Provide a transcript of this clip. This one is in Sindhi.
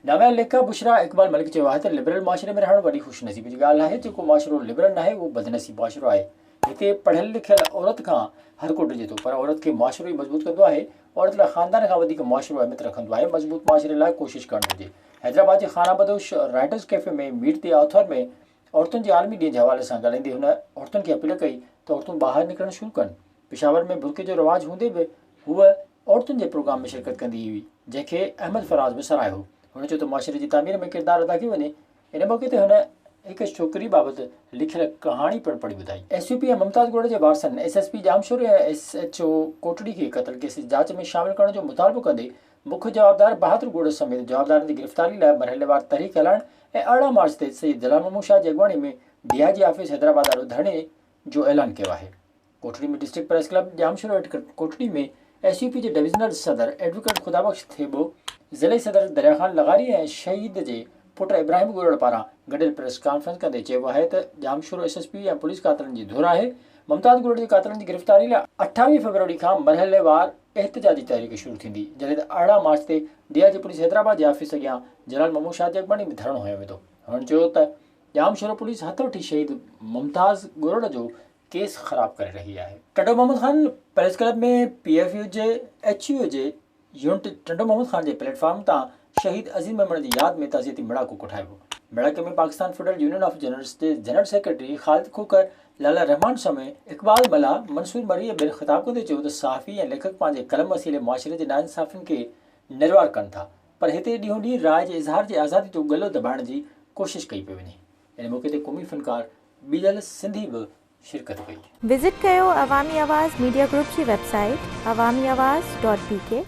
نامياري ليکڪا بشريٰ اقبال ملڪ چيو آهي ته لبرل معاشري ۾ رهڻ وڏي خوش نصيبي جي ڳالهه آهي، جيڪو معاشرو لبرل ناهي اهو بدنصيب معاشرو آهي، هتي پڙهيل لکيل عورت کان هر ڪو ڊڄي ٿو پر عورت کي معاشرو ئي مضبوط ڪندو آهي، عورت لاء خاندان کان وڌيڪ معاشرو اهميت رکندو آهي، مضبوط معاشري لاء ڪوشش ڪرڻ گهرجي. حيدرآباد جي خانه بدوش writers cafe ۾ meet the author ۾ عورتن جي عالمي ڏينهن جي حوالي سان ڳالهائيندي هن عورتن کي اپيل ڪئي ته عورتون ٻاهر نڪرڻ شروع ڪن. پشاور ۾ برقعي جو رواج هوندي به هوء عورتن جي پروگرام ۾ شرڪت ڪندي هئي، جنهن کي احمد فراز به ساراهيو. هن چيو ته معاشري جي تعمير ۾ ڪردار ادا ڪيو وڃي. ان موقعي تي هن هڪ ڇوڪري بابت لکيل ڪهاڻي پڻ پڙهي ٻڌائي. ايس يو پي ۽ ممتاز ڳوڙ جي وارثن S S P Jamshoro ۽ S H O Kotri کي قتل ڪيس جي جاچ ۾ شامل ڪرڻ جو مطالبو ڪندي مک جوابدار بهادر ڳوڙ سميت جوابدارن جي گرفتاري لاء مرحليوار تحريڪ هلائڻ ۽ 18 مارچ تي سيد جلال محمود شاهه جي اڳواڻي ۾ ڊي I جي آفيس حيدرآباد آڏو ڌرڻي جو اعلان ڪيو آهي. Kotri ۾ district press club Jamshoro at Kotri ۾ S U P جي ڊويزنل صدر ايڊووڪيٽ خدا بخش ٿيٻو، ضلعي صدر دريا خان لغاري ۽ شهيد جي پٽ ابراهيم ڳورڙ پاران گڏيل پريس ڪانفرنس ڪندي چيو آهي ته Jamshoro S S P ۽ police قاتلن جي ڌر آهي، ممتاز ڳورڙ جي قاتلن جي گرفتاري لاء 28 فيبروري کان مرحليوار احتجاجي تحريڪ شروع ٿيندي، جڏهن ته 18 مارچ تي ڊي I جي پوليس حيدرآباد جي آفيس اڳيان جلال محمود شاهه جي اڳواڻي ۾ ڌرڻو هنيو ويندو. هنن چيو ته ڄامشورو پوليس هٿ وٺي شهيد ممتاز ڳورڙ جو ڪيس خراب ڪري رهي آهي. Tando Muhammad Khan press club ۾ P F U J H U J unit Tando Muhammad Khan جي پليٽ فارم تان شهيد عظيم ميمڻ جي ياد ۾ تعزيتي ميڙاڪو ڪوٺايو ويو. ميڙاڪي ۾ Pakistan federal union of journalists جي جنرل سيڪريٽري خالد کوکر، لالا رحمان سمي، اقبال ملاح، منصور مري ۽ ٻين خطاب ڪندي چيو ته صحافي ۽ ليکڪ پنهنجي قلم وسيلي معاشري جي ناانصافين کي نروار ڪن ٿا پر هتي ڏينهون ڏينهن راء جي اظهار جي آزادي جو ڳلو دٻائڻ جي ڪوشش ڪئي پئي وڃي. ان موقعي تي قومي فنڪار ٻيجل سنڌي به شرڪت ڪئي. وزٽ ڪيو عوامي آواز ميڊيا گروپ جي website Awami Awaz dot B K.